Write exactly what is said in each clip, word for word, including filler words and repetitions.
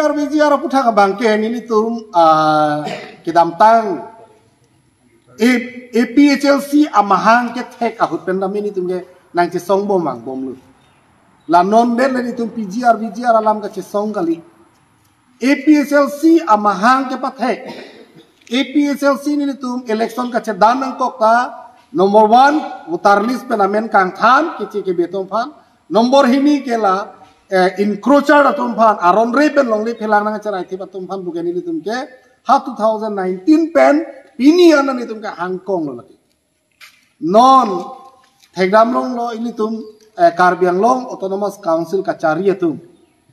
P G R V G R aputhak abangke nelitum, ah, kedamtang A- APHLC amahang kethek ahut pen dam nelitum ke nangchesong bom angbomlo. La non det le nelitum P G R V G R alam kachesong kali. APHLC amahang kepathek. APHLC nelitum election kachedam nangkok ta, number one, voter list pen amen kangthan, keche kebe atum aphan. Number hini ke la, eh, encroacher atum aphan, aron re pen longle phelang nangcherai thip atum aphan pu ke nelitum ke, ha two thousand nineteen pen, pini an nelitum ke hangkonglo lake. Non, thekdam longlo ilitum, eh, Karbi Anglong Autonomous Council kachari atum.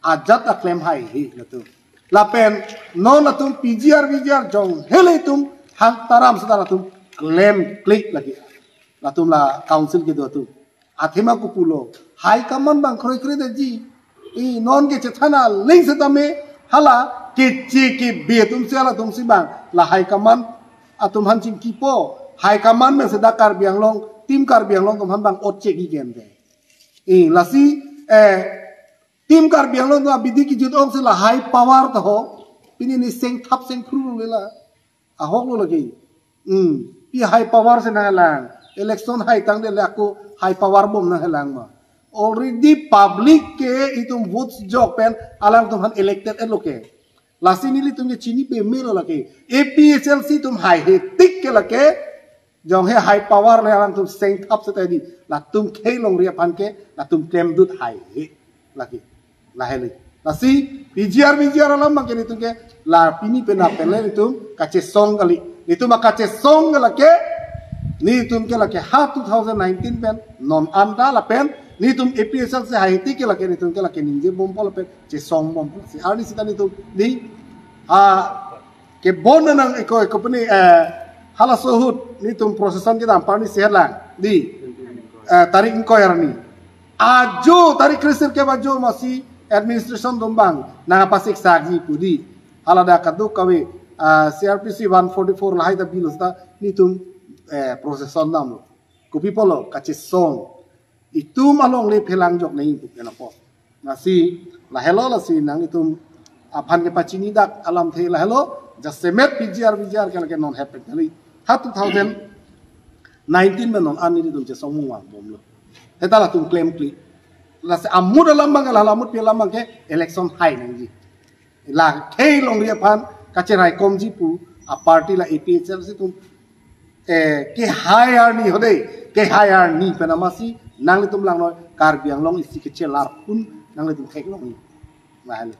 Ajat aklem haihe latum. Lapen, non atum P G R V G R jong hele atum hang taram sudar atum klem klik lake. Latum la council kedo atum. Athema kopulo. High command abang kroikre detji. I non ke chethan aling setame hala keche kebe atum si halatum si abang. La high command atum aphan chingkipo. High command pen seta Karbi Anglong, Team Karbi Anglong atum aphan abang ot chek-i gente. I lasi, eh, Team Karbi Anglong atum abidi kejut ong si la high power ta ho. Pini ne sengthap sengphru le la. Ahoklo lake. Hmm. Pi high power si nanghelang. Election haitang det le ako high power bom nanghelang ma. Already public ke itum votes jok pen alangtum aphan elected et lo ke. Lasi nelitum ke chini pemelo lake. APHLC atum haihe tik ke lake. Jong he high power le alangtum sengthap seta di. Latum khei longri aphan ke, latum klemdut haihe. Lake. Lahele. Lasi, P G R V G R alam abangke nelitum ke, la pini penap pen le nelitum kachesong kali. Nelitum akachesong ke lake, nelitum ke lake ha two thousand nineteen pen, non anta lapen, nelitum APHLC haihe tik ke lake, nelitum ke lake ningje bompo lapen, chesong bompo. Si arni sita nelitum, ni, ah, kebon nang eko eko pini, eh, halaso ahut nelitum procession kedam parni sehat lang. Di, eh, tarik ingkoi arni. Ajo tarik kre-sirkep ajo masi administration atum abang nangpasik sakji pu di. Hala dak kadokave, eh, C R P C one forty-four lahai ta bill seta nelitum, eh, procession damlo. Kopi pulo kachesong. Itum alongle phelang jok nangji pu ke napo. Lasi, lahelo lasi nanglitum aphan kepachini dak alamthe lahelo, jasemet P G R V G R ke lake non hepek kali. Ha two thousand nineteen pen non an nelitum chesong mung angbomlo. Heta latum klem klik. Lasi amut alam abang, la amut pi alam abangke election hai nangji. La khei longri aphan kacheraikomji pu a party la APHLC atum, eh, kehai arni ho dei, kehai arni pen amasi nanglitum langnoi Karbi Anglong isi kechelar pun nanglitum theklongji. Lahelo.